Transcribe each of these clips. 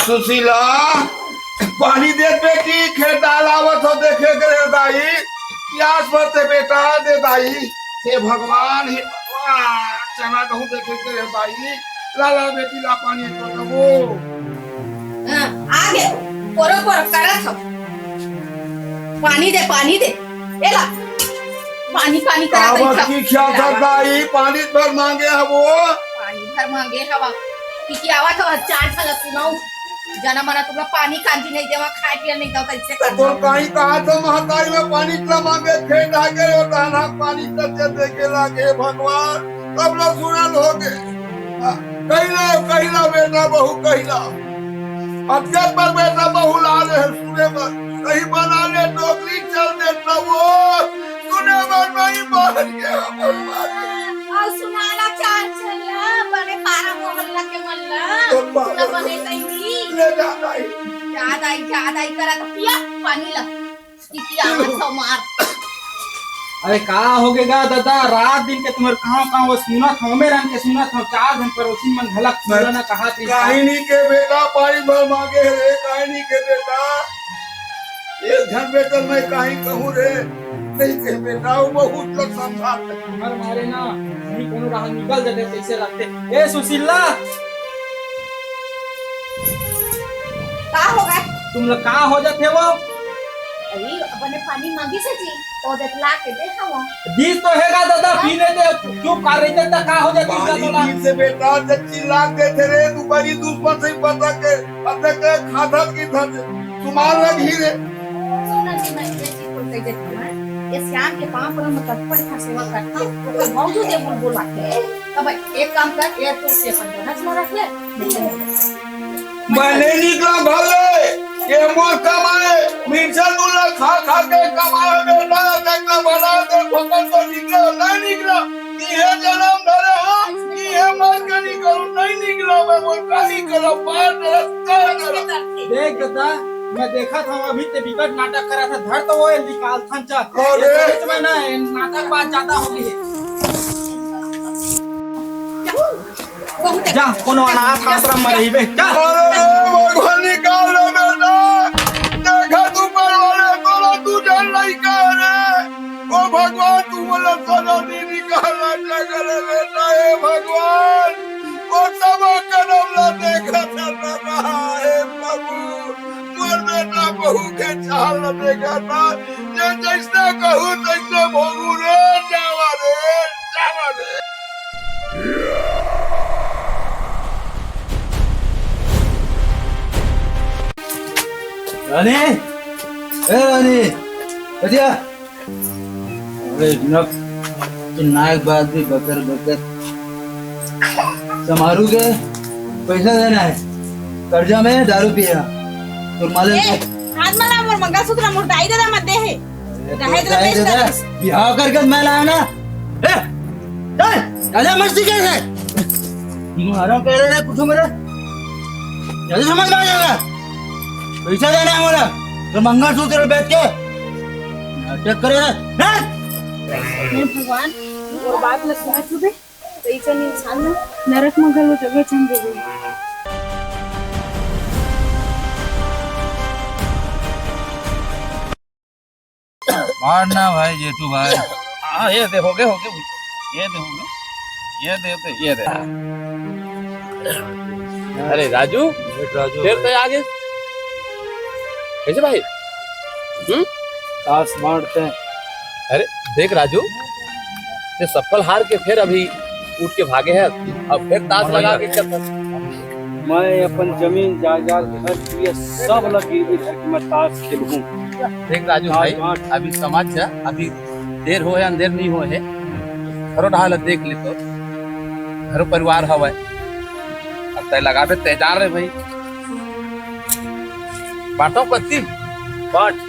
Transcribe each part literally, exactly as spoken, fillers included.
सुशीला, पानी दे बेटी, खेत डाल आवत हो, देखे के रे दाई, प्यास मरथे बेटा, दे दाई। हे भगवान, हे भगवान, चना गहूं देखे के रे दाई, ला ला बेटी, ला पानी एक लोटा वो। हाँ, आ गे, पोरो पोरो करत हो। पानी दे, पानी दे, ए ला, पानी पानी करत हो। की ख्याल था दाई, पानी भर मांगे हवो। पानी भर मांगे हवा, कि आवत हो, चार साल सुनाऊ। जना मना तुमला पानी कांजी नहीं देवा, खाए पिए नहीं देवा, कैसे तो करना? तोर काई कहा था महतारी में पानी इतना मांगे, खेत आके रे ताना पानी तक दे के लागे भगवान। तब लो सुनल हो गे। हाँ, कहिला, कहिला बेटा बहू कहिला। अब जब पर बेटा बहू ला रहे सुने बर, कहीं बना ले नौकरी चल दे तब वो सुने बर नहीं बाहर के हमर मारे। और सुनाला चार छल्ला, बड़े पारा मोहल्ला के मल्ला। तो बाबा सुना बने सही। ले जा दाई। जा दाई, जा दाई करा तो पिया पानी ला। टिकिया मत मार। अरे का हो गे गा दादा, रात दिन के तुम्हर कहां कहां वो सुनत हंव, मेरन के सुनत हंव, चार झन पड़ोसी मन घलक सुनना कहा थी। काहिनी के बेटा पानी भर मांगे रे, काहिनी के बेटा। एक झन बेटा मैं काहीं कहूं रे, नहीं के बेटा वो बहुत लोग समझाते। हर मारे ना, नहीं कोनो राह निकल जाते, कैसे रहते। ए सुशीला, का हो गे? तुम लोग का हो जाते वो? अरे, अपने पानी मांगी से जी, तो देख ला के दे हवा। दीस तो हेगा दादा, पीने दे, चुप कर रही थे, तो का हो जाते पानी दादा? दीस से बेटा, जब चिल्ला के थे रे, तू बड़ी दुश्मन से पता के, पता के खाधा की था, तुम्हारा घी रे। सुना जी, मैं ये चीज बोल के देती हूँ, ये श्याम के पांव पर मैं कब पैसा सेवा करता, तो कोई मौजूद है बोल बोला के। अब एक काम कर, ये तो से अपन दोनों चला रख ले। मैं नहीं निकला घर ले, ये मोर कमाए, मिर्चा दूल्हा खा खा के कमाए, बेटा, देखना बना दे, भगत तो निकला, नहीं निकला। इहे जनम धरे हो, इहे मर के निकलू, नहीं निकलो, मैं बोल, काई करो, पार करो, का करो? देख दादा, मैं देखा था, अभी ते बिकट नाटक करा था, धर तो वो निकाल थन, चल। अरे! ये बीच में ना, ये नाटक बात ज्यादा हो गई है। जा, कोनो अनाथ आश्रम में रहिबे, जा। अरे, भगवान निकाल लो बेटा, देखा तू परवाले, तोरा तू डर नहीं कह रे। ओ भगवान, तू मोला सजा दे, निकाल ना करे बेटा, हे भगवान। ओ सब कदम ला देखा था, हे प्रभु, मोर बेटा बहू के चाल ला देखा था, ये जैसे कहूँ तैसे भोगू रे, जावा रे, जावा रे। रानी, ए रानी, बचिया। अरे नक, चिल्लाए के बाद भी बकर बकर। समारू के पैसा देना है, कर्जा में दारू पिया। तोर मालूम ए, है? हाथ में ला मोर मंगलसूत्र, मोर दाई ददा मत दे है। अरे दहेज तो ला दाई बेच ददा, दे। बिहाव करके मैं लाया ना। ए, चल, राजा मस्ती कैसे? मारा कह रहे हैं कुछ मेरा। जल्दी समझ में आ जाएगा। पैसा देना है मोला, तो मंगलसूत्र बेच के नाटक करे ना। हे भगवान, मोर बात ल सुनत हबे, तइसन इंसान ल नरक म घलो जगह चल देबे। मारना भाई जेठू भाई। हाँ, ये दे, हो गए, हो गए। ये दे, हो गए। ये दे, दे, ये दे। अरे राजू, राजू फिर भाई। तो आ गए। कैसे भाई? हम्म? ताश बांटते हैं। अरे देख राजू, ते सफल हार के फिर अभी उठ के भागे है, अब फिर ताश लगा के कर। मैं अपन जमीन जायदाद घर दुनिया सब ला गिरवी धर के मैं ताश खेलहूँ। देख राजू भाई, अभी समझ जा, अभी देर होय अंधेर नहीं होय हे, घरो डहार ला देख ले तो घरो परिवार हवय। अब तय लगाबे तय जान रे भाई, बांटो पत्ती बांट।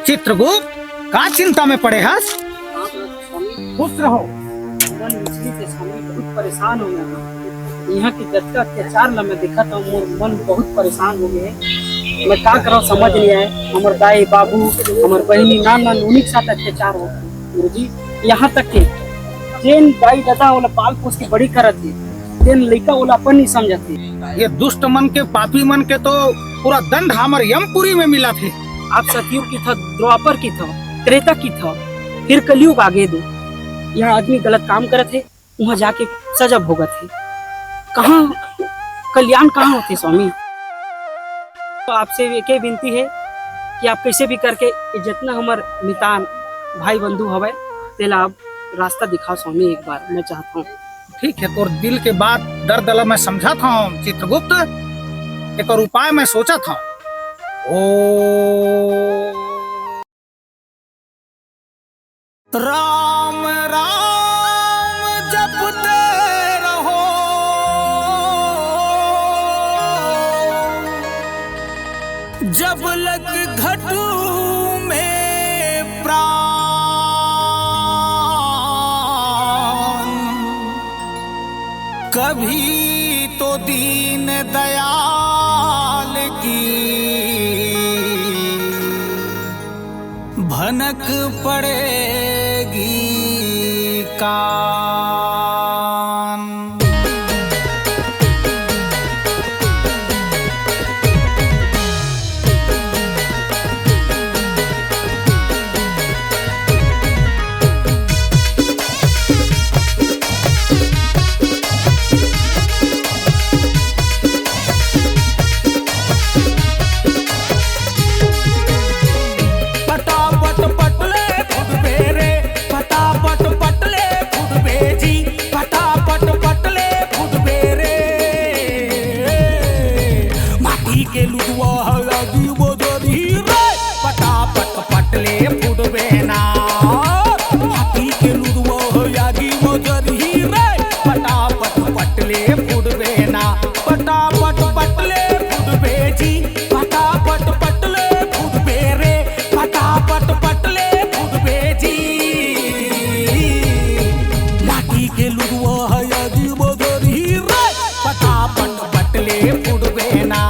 चित्रगुप्त, का चिंता में पड़े हस? खुश रहो। जीवन मुश्किल के सामने बहुत परेशान हो गया हूँ। यहाँ के जतका अत्याचार ला मैं देखत हूँ, मोर मन बहुत परेशान हो गए है। मैं का करव समझ नइ आए। हमर दाई बाबू, हमर बहिनी, नान नान उन्हीं के साथ अत्याचार होत हे गुरुजी। यहाँ तक के जेन दाई ददा ओला पाल पोस के बड़ी करत हे, तेन लइका ओला अपन नइ समझत हे। ये दुष्ट मन के, पापी मन के तो पूरा दंड हमर यमपुरी में मिलत हे। आप सतयुग के थव, द्वापर के थव, त्रेता के थव, फिर कलयुग आगे दे। यहाँ आदमी गलत काम करत हे, उहाँ जाके सजा भोगत हे। कहाँ कल्याण कहाँ होथे स्वामी? तो आपसे एके विनती हे कि आप कइसे भी करके ये जितना हमर मितान भाई बंधु हवय, तेला आप रास्ता दिखाव स्वामी, एक बार मैं चाहत हँव। ठीक हे, तोर दिल के बात, दर्द ला मैं समझत हँव चित्रगुप्त, एकर उपाय मैं सोचत हँव। ओ राम राम जपते रहो, जब लग घटू में प्राण। कभी तो दीन दयाल की भनक पड़ेगी कान। पटापट पटले फुटबे रे, पटापट पटले फुटबे जी, पटापट पटले फुटबे रे। माटी के लुदवा ह आगी बजरही रे, पटापट पटले फुटबे ना। माटी के लुदवा ह आगी बजरही रे, पटापट पटले फुटबे ना। पटापट पटले फुटबे जी, पटापट पटले फुटबे रे, पटापट पटले फुटबे जी। माटी के लुदवा ह आगी बजरही रे, पटापट पटले फुटबे ना।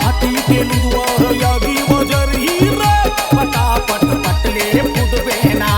माटी के लुदवा ह आगी बजरही रे, पटापट पटले फुटबे ना।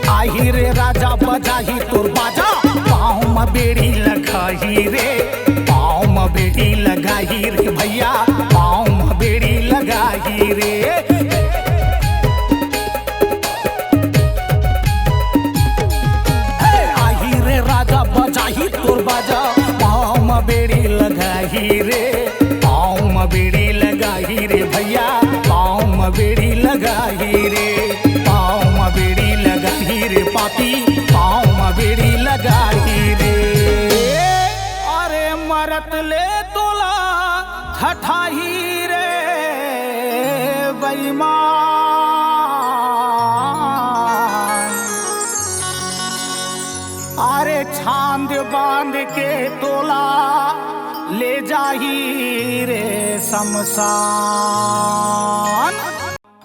आही रे राजा बजाही तोर बाजा, पाँव म बेड़ी लगाही रे, पाँव म बेड़ी लगाही रे भैया, पाँव म बेड़ी लगाही रे। हे, आही रे राजा बजाही तोर बाजा, पाँव म बेड़ी लगाही रे, पाँव म बेड़ी लगाही रे भैया, पाँव म बेड़ी लगाही रे, पाँव म बेड़ी लगाही रे पापी, पाँव म बेड़ी लगाही रे। अरे मरत ले तोला ठठाही रे बेईमान। अरे छांद बांध के तोला ले जाही रे शमशान।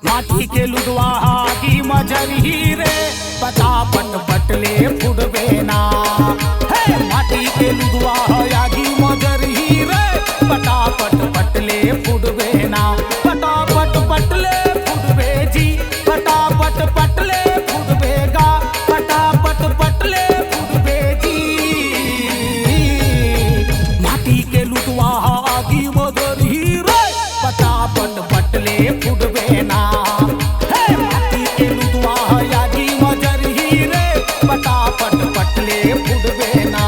माटी के लुदवा ह आगी म जरही रे, पटापट पटले फुटबे ना। हे, माटी के लुदवा ह आगी म जरही रे, पटापट पटले फुटबे ना। पटापट पटले फुटबे जी, पटापट पटले फुटबे गा, पटापट पटले फुटबे जी। माटी के लुदवा ह आगी म जरही रे, पटापट पटले फुटबे ना। हे, माटी के लुदवा ह आगी म जरही रे, पटापट पटले फुटबे ना।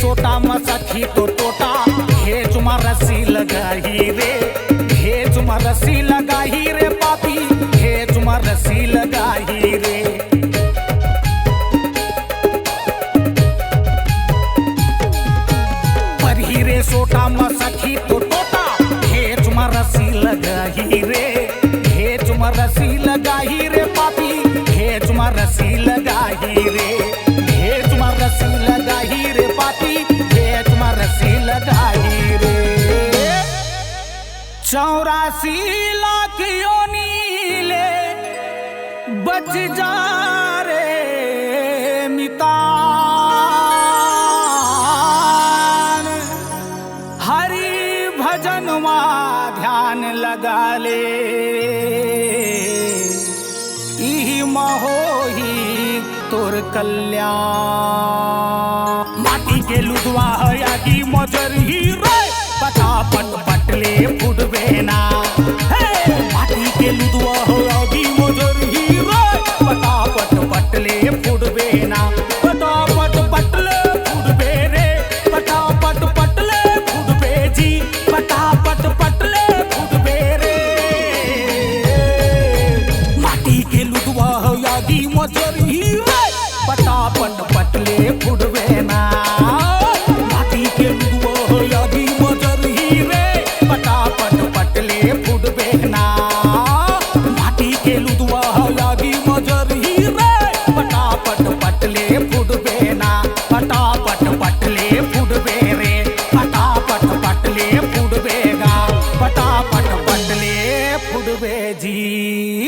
टोटा म सखी तो टोटा, घेंच म रस्सी लगाही रे, घेंच म रस्सी लगाही रे पापी, घेंच म रस्सी लगाही रे। परही रे सोटा म सखी तो टोटा, घेंच म रस्सी लगाही रे, घेंच म रस्सी लगाही रे पापी, घेंच म रस्सी लगाही रे, घेंच म रस्सी लगाही रे पापी, घेंच म रस्सी लगाही रे। चौरासी लाख योनि ले बच जा रे मितान, हरि भजन मा ध्यान लगा ले, इही म होही तोर कल्याण। माटी के लुदवा ह आगी म जरही रे, पटापट पटले फुटबे ना। हे, माटी के लुदवा ह आगी म जरही रे, पटापट पटले फुटबे ना। पटापट पटले फुटबे रे, पटापट पटले फुटबे जी, पटापट पटले फुटबे रे। माटी के लुदवा ह आगी म जरही रे, पटापट पटले फुटबे ना। माटी के लुदवा ह आगी म जरही रे, पटापट पटले फुटबे ना। माटी के लुदवा ह आगी म जरही रे, पटापट पटले फुटबे ना। पटापट पटले फुटबे रे, पटापट पटले फुटबे गा। पटापट पटले फुटबे जी।